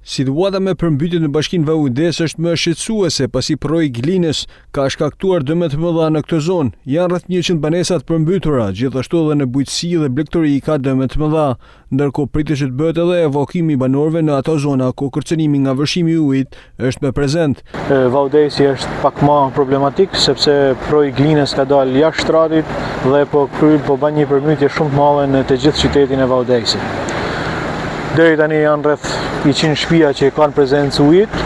Situata me përmbytjet në bashkinë Vau i Dejës është më shqetësuese, pasi përroi i Glinës ka shkaktuar dëme të mëdha në këtë zonë. Janë rreth 100 banesa të përmbytura, gjithashtu edhe në bujqësi dhe blegtori ka dëme të mëdha. Ndërkohë pritet që të bëhet edhe evakuimi i banorëve në ato zona ku kërcënimi nga vërshimi i ujit është më prezent. Vau i Dejës është pak ma problematik sepse përroi i Glinës ka dalë jashtë shtratit dhe po kry po bën një përmbytje shumë të madhe në të gjithë qytetin e Vau i Dejësit. Deri tani janë rreth 100 shtëpia që kanë prezencë ujit.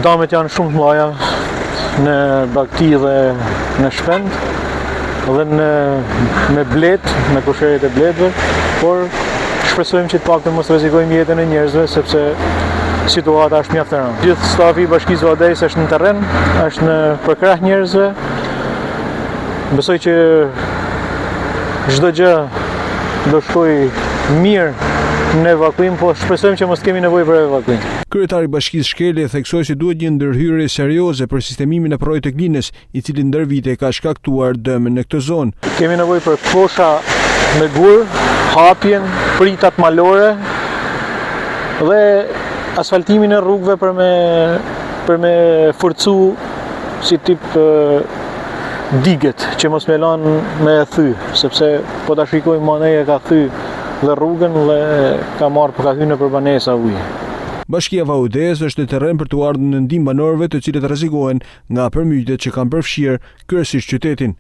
Damet janë shumë të mëdha në bagëti dhe në shpend dhe në me bletë, me kosheret e bletëve, por shpresojmë që të paktën mos rrezikojmë jetën e njerëzve sepse situata është mjaft e rëndë. Gjithë stafi i Bashkisë Vau Dejës është në terren, është në përkrah njerëzve. Besoj që çdo gjë do shkojë mirë në evakuim, po shpresojmë që mos kemi nevojë për evakuim. Kryetari i Bashkisë Shkreli theksoi se duhet një ndërhyrje serioze për sistemimin e përroit të Glinës, i cili ndër vite ka shkaktuar dëme në këtë zonë. Kemi nevojë për kosha me gur, hapjen, pritat malore dhe asfaltimin e rrugëve për me për me forcu si tip diget që mos me lanë me e thy, sepse po ta shikojmë manej e ka thy dhe rrugën dhe ka marrë po ka hy nëpër banesa uji. Bashkia Vau i Dejës është në terren për t'u ardhur në ndihmë banorëve të cilët rrezikohen nga përmbytjet që kanë përfshirë kryesisht qytetin.